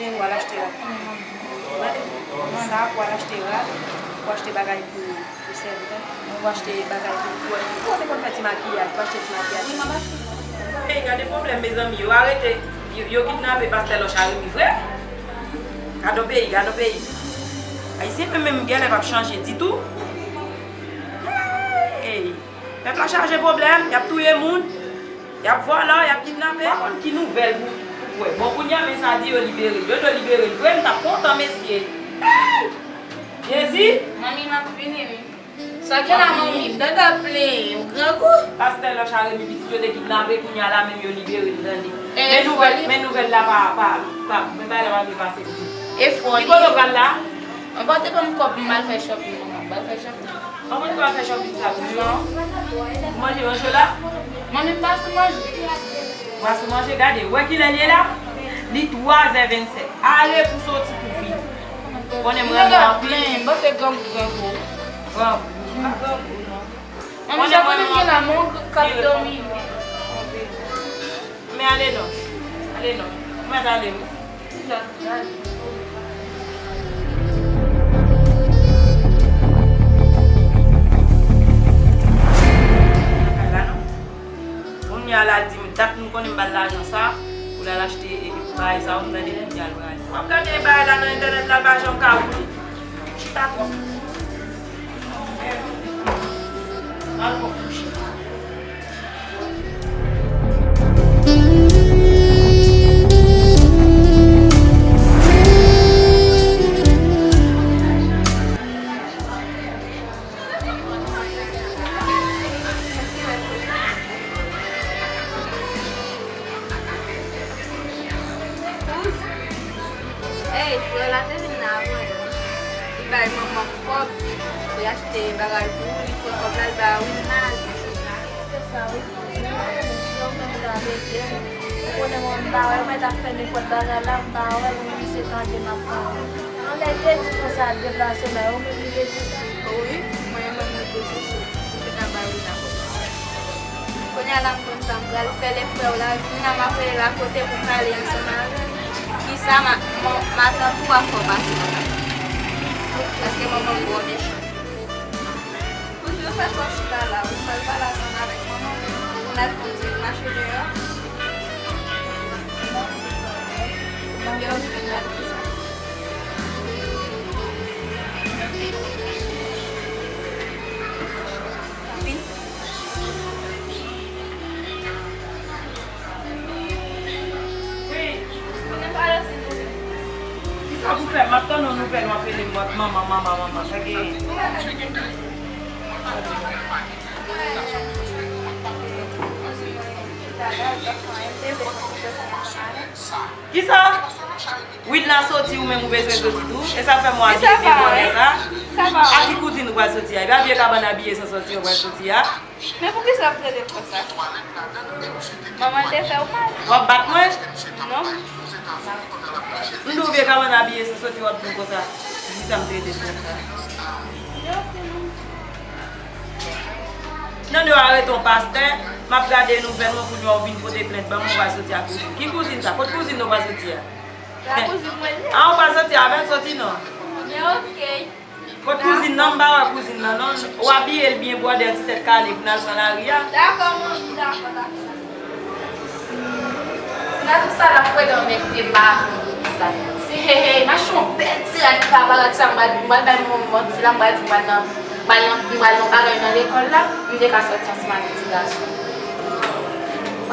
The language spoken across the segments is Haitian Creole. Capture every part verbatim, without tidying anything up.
Ou al achte rad. Mande sa pou al achte rad, pou achte bagay pou, pou sèvitè, pou achte bagay pou, pou, pou te konn fè ti makiyaj, pou achte ti makiyaj. Wi, m ap achte. Ey, gade pwoblèm, mezanmi, yo arete, yo, yo kidnape pastè Lòch a Remi vre? Gade yon peyi, gade yon peyi. Ayisyen menm, menm genlè p ap chanje ditou. Ey, pèp la chaje pwoblèm, y ap touye moun. Y ap vòlò, y ap kidnape. Pa konn ki nouvèl pou, pou kwè. Bon, kounye a, men sa di yo libere l. Yo dwe libere l vre, m t ap kontan, mesye. Hey! Jezi! Manmi, m ap vini, wi. Sa gen la, manmi? Dada plenyen, yon grangou. Pastè Lòch a Remi, pitit yo te kidnape, kounye a la, menm yo libere l, tande. Men nouvèl, men nouvèl la pa, pa, pa, men bagay la pa vle pase. E fò li. Ki kote w pral la? Anba te ban m kòb, m al fè shopping, manman, m al fè shopping. Anmwey, ou al fè shopping sa pou yo? Non. Ou manje manje la? Manmi, m pa sou manje. Ou pa sou manje? Gade, ou wè kilè l ye la? Li twazè vennsèt. Ale pou soti pou vini. Konnen m renmen w anpil. M panse grangou, grangou. Grangou. Pa grangou, non. Manmi, sa konnen m gen la, men w k ap dòmi. Men ale non. Ale non. Ou mèt ale wi. Kounye a la di m dat m konnen m ba l lajan sa pou l al achte, e, e, bagay sa yo, m tande kounye a l prale. M ap gade bagay la nan entènèt la, l pa janm ka woule. Chita twòp. Al fò kouche. Ey, frè la te vin la avè l. Li bay manman m kòb pou li achte bagay pou ou, li pran kòb la, li bay Wilnaz. Se sa, wi. Ou konnen mwen m pa wè, mwen t ap fè nenpòt bagay la, m pa wè l, mwen misye tande m ap pale. Anlè te di konsa deplase la, ou menm li te di. Wi, mwen menm li te di. Ou te ka bay Wilnaz kòb la. Kounye a la m konn sa m pral fè, lè frè w la vini an, m ap rele l akote pou m pale ansanm avè l. Kisa ma, ma, matant ou ap fè w pase konsa? Paske manman m twò mechan. Ou di w fè twòp chita la, ou pral pale ansanm avèk manman m, pou n al kontinye mache deyò. Manman m, Wi. Kisa pou fè? M ap tann yon nouvèl, w ap rele m, w ap manman, manman, manman. Sa gen? Kisa? Wilna soti, ou menm ou bezwen soti tou? E sa fè m wè abiye byen bòlè sa? A ki kouzin ou pral soti a? E pa vye kabann abiye san soti ou pral soti a? Men poukisa w ap trete m konsa? Manman te fè w mal? W ap bat mwen? Non. M di w vye kabann abiye san soti w ap di m konsa. Poukisa m trete w konsa? Nan yo arete yon pastè, m ap gade nouvèl mwen kounye a ou vin pote plent ban mwen ou pral soti a kouzin. Ki kouzin sa? Kot kouzin nan ou pral soti a? La kouzin mwen li. A ou pral soti avè l soti non. Men oke. Kot kouzin nan? M pa wè kouzin nan non. Ou abiye l byen bwòdè ti tèt kale pou n al pran lari a. Dakò manmi, dakò, dakò. Se nan tout sa la frè dan nèg te pa sa. Se he he, m achte yon bèl ti rad ki pa parèt sa, m pral, m pral bay manman m manti la, m pral di m pral nan, m pral nan, m pral nan bagay nan lekòl la, m te ka sòti ansanm avèk ti gason.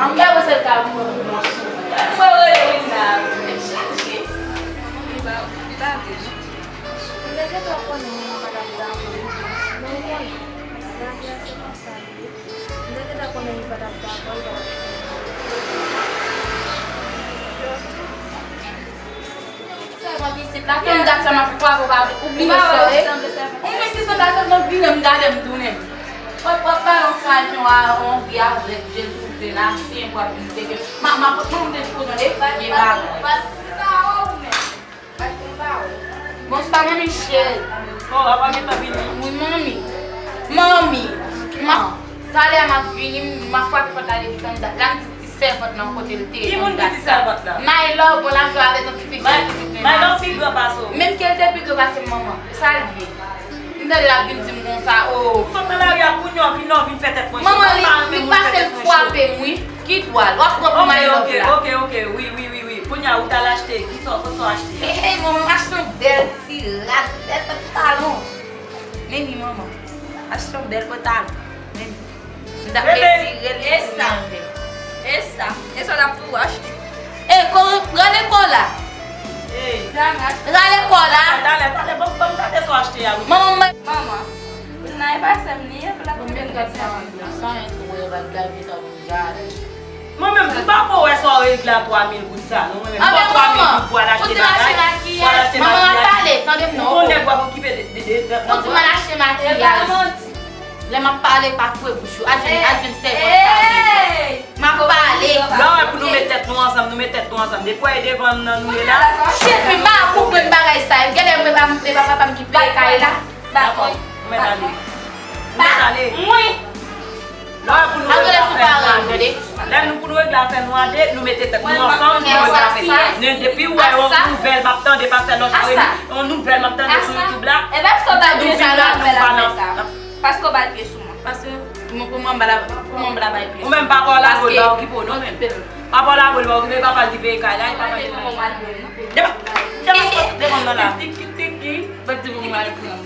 Anmyè wè se l ka mouri nan sou. Mwen rele Wilna, tèt chaje. Li pa, li pa vle. M te gentan konnen manman pa t ap dakò, wi. Men ou konnen, lavi a se konsa li ye. M te gentan konnen li pa t ap dakò, li pa t ap dakò. Sèvant isit la, tann dat sa m ap frape w pa vle. Ou bliye sa, wi. Ou menm ki sanble avè m, vire m gade m tounen. W ap, w ap pale yon fraz yon a, yon vi avèk je l twouve la, se yon pwa vin teke. Ma, ma, ma, m te twouve yon de vye bagay. Bonswa, manmi cheri. Oh, apa gentan vini? Wi, manmi. Manmi, ma, talè a m ap vini, m ap frape pòt la depi tann dat la, m di, di Sèvant lan kote l te ye. Ki moun ki di sèvant lan? My Love, bon, la jwe avèk yon ti fi ki ti fi. My Love pi gran pase w. Menm ke l te pi gran pase m, manman. Sa l ye? M tande l ap vin di m konsa, o. Fanm nan lari a, kounye a, vin non, vin fè tèt mwen cho. Manman, li, li pase l frape m, wi. Ki dwa l? W ap pran pou My Love la. Ok, ok, ok, ok. Wi, wi, wi, wi. Kounye a, ou t al achte. Ki sa, ki sa w achte a? Hey, hey, manman, m achte yon bèl ti rad, bèl pantalon. Men ni, manman. Achte yon bèl pantalon. Men ni. M t ap mezire l pou m anlè. E sa? E sa w t ap tou achte? E, ko, rale kò la. Rale kò la. Talè, talè, ban m, ban m gade sa w achte a, wi. Manman, mwen. Manman, kounye a e pa sè m li ye, pou l ap tounen kòb sa. Sa yon tou wè, bat gade tankou gade. Mwen menm, m pa ko wè sa w regle a twa mil goud sa, non, mwen menm. Bon, twa mil goud pou al achte bagay, pou al achte makiyaj. Manman, ap pale, tande m non. Ou konnen w ap okipe de, de, de, de, ou di m al achte makiyaj. Lè m ap pale, pa foure bouch ou. Al jwenn, al jwenn sèvant sa. M ap pale. Lè w wè pou nou met tèt nou ansanm, nou met tèt nou ansanm. Depi w wè e devan m nan nou ye la. Chèf, m pa konprann bagay sa yo. Genlè e pa, e pa papa m ki peye kay la. Dakò, ou mèt ale. Ou mèt ale. Lè w wè pou nou regle afè nou a de. Lè nou pou nou regle afè nou a de, nou mete tèt nou ansanm, nou regle afè. Men depi w wè yon nouvèl m ap tande, pa fè lòt revi, yon nouvèl m ap tande sou YouTube la. Epi sa w pa di sa lè w ap fè l ap fè sa. Paske w pa t gen sou mwen. Paske mwen, pou mwen, m pa la, pou mwen, m pa la bay pyès. Ou menm pa pa w la, ou pa okipe w non, menm. Pa pa w la, ou pa okipe, papa l ki peye kay la, e papa l ki peye kay la. Devan, devan, devan nan la. Tiki, tiki. Bat di pou mwen al pran.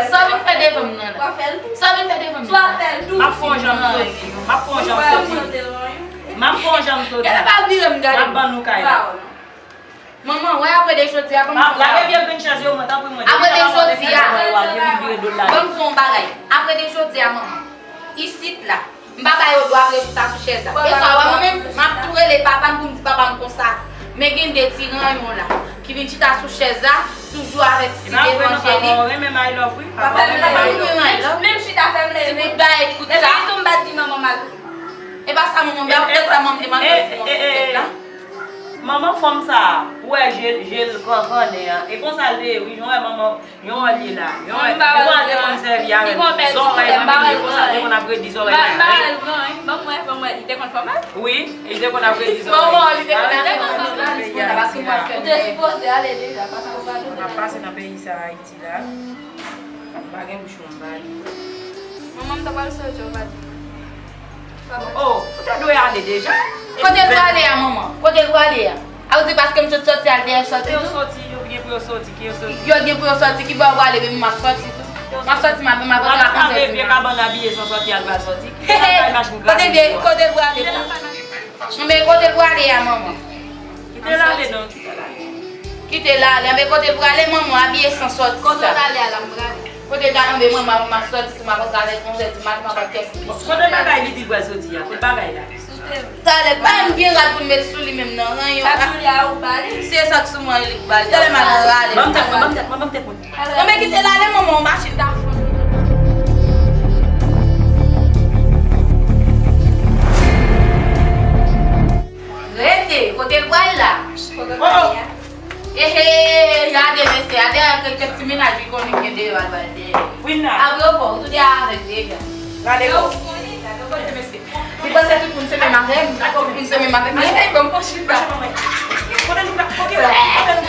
Sa w vin fè devan m nan la? Sa w vin fè devan m nan la? M ap fè yon jan m soti. M ap fè yon jan m soti. M ap fè yon jan m soti. M ap ban nou kay la. Manman, wè apre de jodi a, ban m di w yon bagay. Lave vye grenn chèz yo, mwen, tanpri mwen. Apre de jodi a, ban m di w yon bagay. Apre de jodi a, manman, isit la, m pa ba yo dwa rete chita sou chèz la. E sa, wè, mwen menm, m ap tou rele papa m pou m di papa m konsa. Men gen de ti ranyon la, ki vin chita sou chèz la, toujou avèk ti devanjeli. Papa m renmen My Love. Menm chita fè m leve. Ti bout bagay kout sa. Epi tou m pa t di manman m al. E pa sa manman m, e pa sa manman m te mande pou mwen fè la. Manman fanm sa a, ou wè je l, je l kankannen an. E konsa l te ye, wi, jan w wè manman, jan w wè l ye la. Jan w wè, ou wè l te konn sèvi avè l. Zòrèy manmi l, e konsa l te konn ap redi zòrèy manmi l. Ban m wè, ban m wè, li te konn fè mal? Wi, li te konn ap redi zòrèy. Manman, li te konn ap fè mal. Ou te sipoze ale deja, paske ou pa dwe. M ap pase nan peyi sa a, Ayiti la. M pa gen bouch pou m pale. Manman, m ta pral soti, ou pa di. Oh, ou te dwe ale deja. Kote l prale a, manman? Kote l prale a? A ou di paske m sot soti al dèyè soti tou? Yo soti, yo gen pou yo soti, ki yo soti? Yo gen pou yo soti, ki bò yo prale, men m ap soti tou. M ap soti, m ap, m ap rantre a onz è dimanch. Vye kabann abiye san sòti, al pral sòti. Kote l, kote l prale? Non, men kote l prale a, manman? Kite l ale, non, kite l ale. Kite l ale, men kote l prale, manman, abiye san sòti sa. Kote l ale a la, m prale. Kote l ta anbe mwen, m ap, m ap sòti tou, m ap rantre avèk onz è dimanch, m ap wè kiyès ki sou tè. Kote bagay li di l pral soti a? Kote bagay la? Talè, pa menm gen rad pou n met sou li menm nan, ranyon. Sa sou li a ou ba li? Se sa k sou mwen li k ba li. Talè m al rale. Ban m tèt mwen, ban m tèt mwen, ban m tèt mwen. Non, men kite l ale, manman, yon machin ta fonn. Rete, kote l pral la? Oh! Ehe, gade mesye, gade ak kèk ti mennaj li konnen gen deyò al bay dèyè. Wi, nan. Apre w fò, ou tou de avèk deja. Gade kò. Li panse tout moun se menm avè m, tout moun se menm avè m. Li te ban m pòch li pa. Kote nou ka, kote nou, kote nou